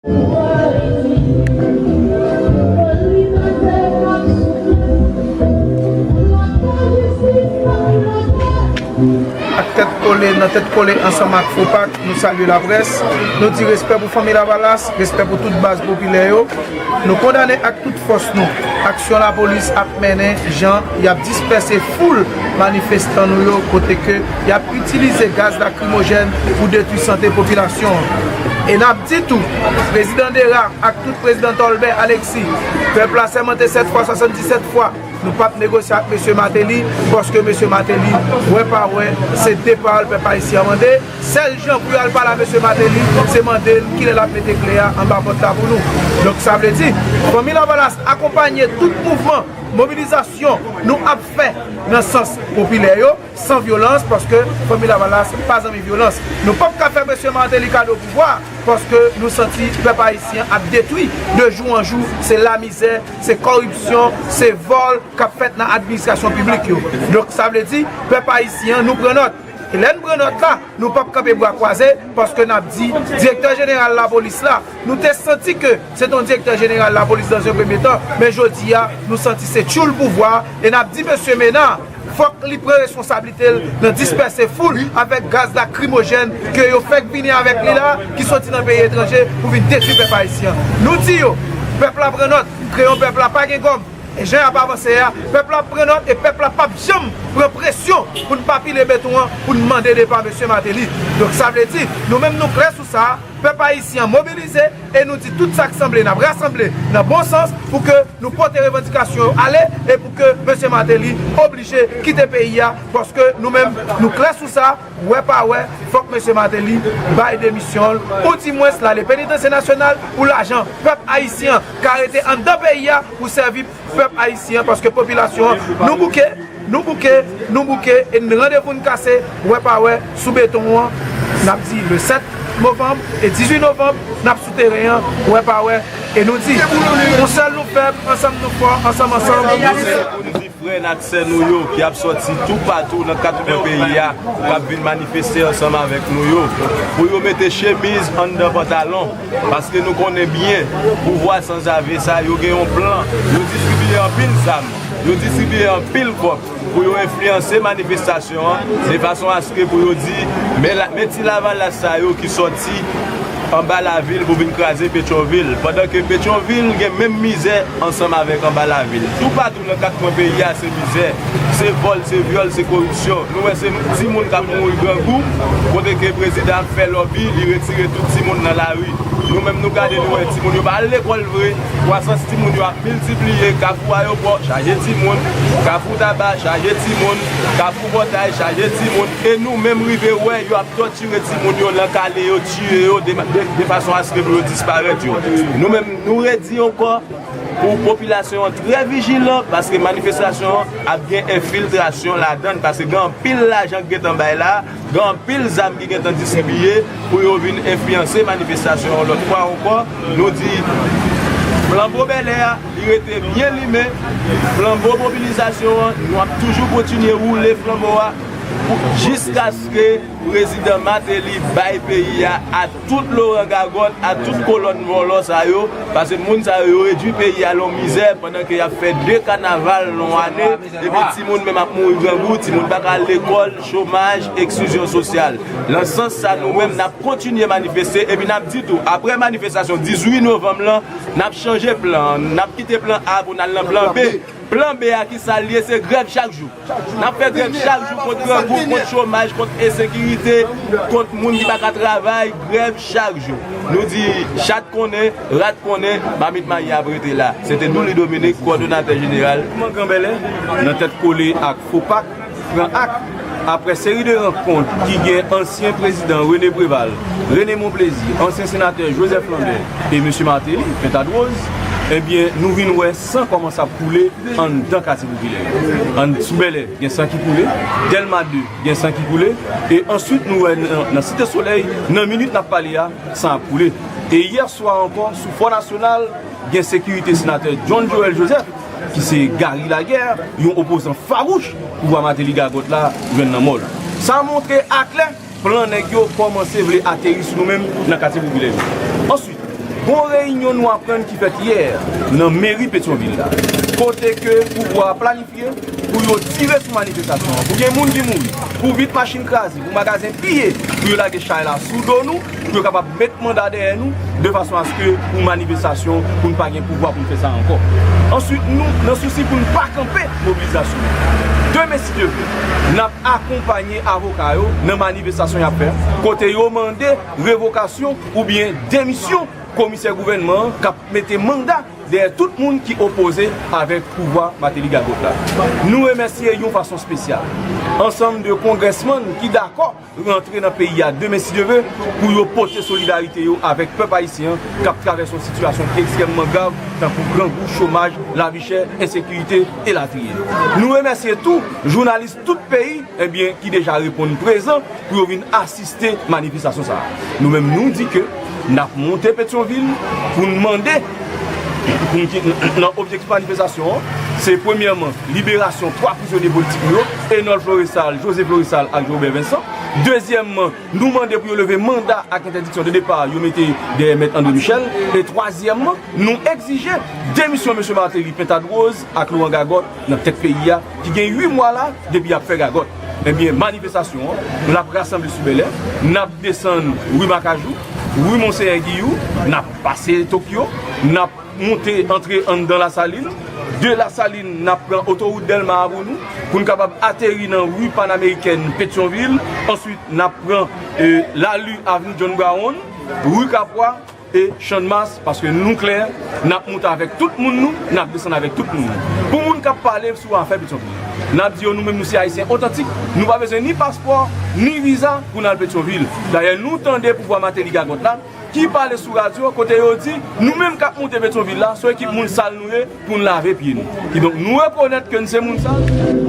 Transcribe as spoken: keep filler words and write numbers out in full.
Ak Tèt Kole, nan Tèt Kole ansanm ak FOPAK, nou salye laprès. Nou di respè pou Fanmi Lavalas, respè pou tout baz popilè yo. Nou kondane ak tout fòs nou aksyon lapolis ap mennen, jan y ap dispèse foul manifestan nou yo, kote ke y ap itilize gaz lakrimojèn pou detwi sante popilasyon an. E n ap di tou, Prezidan Dera ak tout Prezidan Tolbè Alexis, pèp la sèmante sèt fwa, swasanndisèt fwa, nou p ap negosye ak mesye Martelly, paske mesye Martelly, wè pa wè, se depa l pèp ayisyen an mande. Sèl jan pou y al pale a mesye Martelly, se mande l kilè l ap mete kle a anba pòt la pou nou. Donk, sa vle di, Fanmi Lavalas akonpanye tout mouvman mobilizasyon nou ap fè nan sans popilè yo, san vyolans, paske Fanmi Lavalas pa zanmi vyolans. Nou p ap ka fè mesye Martelly kado pouvwa, paske nou santi pèp ayisyen ap detwi de jou an jou. Se lamizè, se kòripsyon, se vòl k ap fèt nan administrasyon piblik yo. Donk, sa vle di, pèp ayisyen an, nou pran nòt. E lè n pran nòt la, nou p ap kanpe bra kwaze, paske n ap di, direktè jeneral lapolis la, nou te santi ke se t on direktè jeneral lapolis dans un premier temps, men jodi a, nou santi se tchoul pouvwa, e n ap di mesye Mena, fòk li pran responsablite l nan dispèse foul avèk gaz lakrimojèn ke yo fèk vini avèk li la, ki soti nan peyi etranje pou vin detwi pèp ayisyen an. Nou di yo, pèp la pran nòt, kreyon pèp la pa gen gòm. E jan y ap avanse a, pèp la ap pran nòt e pèp la p ap janm pran presyon pou n pa pile beton an, pou n mande depa mesye Martelly. Donk, sa vle di, nou menm nou klè sou sa, pèp ayisyen an mobilize e nou di tout sa k sanble n ap rasanble nan bon sans pou ke nou pote revandikasyon yo ale e pou ke mesye Martelly oblije kite peyi a, paske nou menm nou klè sou sa, wè pa wè, fòk mesye Martelly bay demisyon l, oudimwens l ale Penitansye Nasyonal pou lajan pèp ayisyen an ka rete anndan peyi a pou sèvi pèp ayisyen an, paske popilasyon an, nou bouke, nou bouke, nou bouke, e n randevou n kase, wè pa wè, sou beton an, n ap di le sèt novanm e dizuit novanm, n ap sou teren an, wè pa wè, e nou di, yon sèl nou fèb, ansanm nou fò, ansanm, ansanm, nou di. Frè n ak sè nou yo ki ap sòti toupatou nan kat kwen peyi a, k ap vin manifeste ansanm avèk nou yo, pou yo mete chemiz anndan pantalon, paske nou konnen byen, pouvwa sanzave sa yo gen yon plan, yo distribiye anpil zam, yo distribiye anpil kòb pou yo enfliyanse manifestasyon an, de fason aske pou yo di, men la, men ti Lavalas sa yo ki sòti anba lavil pou vin kraze Petyonvil, pandan ke Petyonvil gen menm mizè ansanm avèk anba lavil. Toupatou nan kat kwen peyi a, se mizè, se vòl, se vyòl, se koripsyon. Nou wè se timoun k ap mouri grangou, kote ke prezidan ap fè lòbi, li retire tout timoun nan lari. Nou menm nou gade, nou wè timoun yo pa al lekòl vre, kwasans timoun yo ap miltipliye, Kafou Ayewopò chaje timoun, Kafou Taba chaje timoun, Kafou Pòtay chaje timoun, e nou menm rive wè yo ap tòtire timoun yo nan kale yo, tiye yo de, de, de fason aske pou yo disparèt yo. Nou menm, nou redi ankò pou popilasyon an trè vijilan, paske manifestasyon an ap gen enfiltrasyon ladan l, paske gen anpil lajan ki gentan bay la, gen anpil zam ki gentan distribiye pou yo vin enfliyanse manifestasyon an lòt fwa ankò. Nou di flanbo bèlè a, li rete byen limen, flanbo mobilizasyon an, nou ap toujou kontinye woule flanbo a jiskaske prezidan Martelly bay peyi a a tout loran gagòt, a tout kolòn vòlò sa yo, paske moun sa yo, yo redui peyi a lan mizè pandan ke y ap fè de kanaval lan ane, epi timoun menm ap mouri grangou, timoun pa ka al lekòl, chomaj, eksklizyon sosyal. Nan sans sa, nou menm, n ap kontinye manifeste, epi n ap di tou, apre manifestasyon dizuit novanm lan, n ap chanje plan, n ap kite plan A pou n al nan plan B. Plan B a, ki sa l ye? Se grèv chak jou. N ap fè grèv chak jou kont grangou, kont chomaj, kont ensekirite, kont moun ki pa ka travay, grèv chak jou. Nou di, chat konnen, rat konnen, mamit mayi ap rete la. Se te Douly Dominique, kowòdonatè jeneral Mouvman Gran Bèlè, nan tèt kole ak FOPAK, pran ak, apre seri de rankont ki gen ansyen prezidan René Préval, René Monplaisir, ansyen senatè Joseph Lambert e mesye Martelly, Pentad Rose, ebyen, nou vin wè san kòmanse ap koule anndan katye popilè yo. Ann, sou Bèlè, gen san ki koule, Dèlma de, gen san ki koule, e answit nou wè nan, nan Site Solèy, nan minit n ap pale a, san ap koule. E yè swa ankò, sou Fò Nasyonal, gen sekirite senatè John Joël Joseph, ki se Gary Laguerre, yon opozan fawouch pouvwa Martelly gagòt la jwenn nan mò l. Sa montre aklè plan nèg yo kòmanse vle ateri sou nou menm nan katye popilè yo. Answit, Gon reyinyon nou aprann ki fèt yè nan meri Petyonvil la, kote ke pouvwa a planifye pou yo tire sou manifestasyon an, pou gen moun ki mouri, pou vit machin kraze, pou magazen piye, pou yo lage chay la sou do nou, pou yo kapab met manda dèyè nou, de fason aske pou manifestasyon, pou n pa gen pouvwa pou n fè sa ankò. Answit, nou, nan sousi pou n pa kanpe mobilizasyon an, demen si Dye vle, n ap akonpanye avoka yo nan manifestasyon y ap fè, kote yo mande revokasyon oubyen demisyon komisè gouvènman an k ap mete manda dèyè tout moun ki opoze avèk pouvwa Martelly Gagot la. Nou remèsye yon fason espesyal ansanm de kongrèsmann ki dakò rantre nan peyi a demen si Dye vle, pou yo pote solidarite yo avèk pèp ayisyen an k ap travèse yon sitiyasyon ki ekstrèmman grav, tankou grangou, chomaj, lavi chè, ensekirite, elatriye. Nou remèsye tou jounalis tout peyi, ebyen, ki deja reponn prezan pou yo vin asiste manifestasyon sa a. Nou menm, nou di ke n ap monte Petyonvil pou n mande, pou n ki, nan objektif manifestasyon an, se premyèman liberasyon twa prizonye politik nou yo, Enol Florestal, José Florestal ak Joubert Vincent. Dezyèmman, nou mande pou yo leve manda ak entèdiksyon de depa yo mete dèyè Mèt André Michel. E twazyèmman, nou egzije demisyon mesye Martelly, Pentad Rose ak Laurent Gagòt nan tèt peyi a, ki gen uit mwa la depi y ap fè gagòt. Ebyen, manifestasyon an, l ap rasanble sou Bèlè, n ap desann ri Makajou, ri Monseyè Giyou, n ap pase Tokyo, n ap monte antre anndan Lasalin. De Lasalin, n ap pran otowout Dèlma a pou nou, pou n kapab ateri nan ri Panamerikèn Petyonvil. Answit, n ap pran, e, Lali, Avni John Brown, ri Kapwa, e Channmas, paske nou klè, n ap monte avèk tout moun nou, n ap desann avèk tout moun nou. Pou moun k ap pale sou afè Petyonvil, n ap di yo, nou menm, nou se Ayisyen otantik, nou pa bezwen ni paspò, ni viza pou n al Petyonvil. Dayè, nou tande pouvwa Martelly Gagòt la, ki pale sou radyo, kote yo di, nou menm k ap monte Petyonvil la, se ekip moun sal nou ye, pou n lave pye nou. Kidonk, nou rekonèt ke n se moun sal.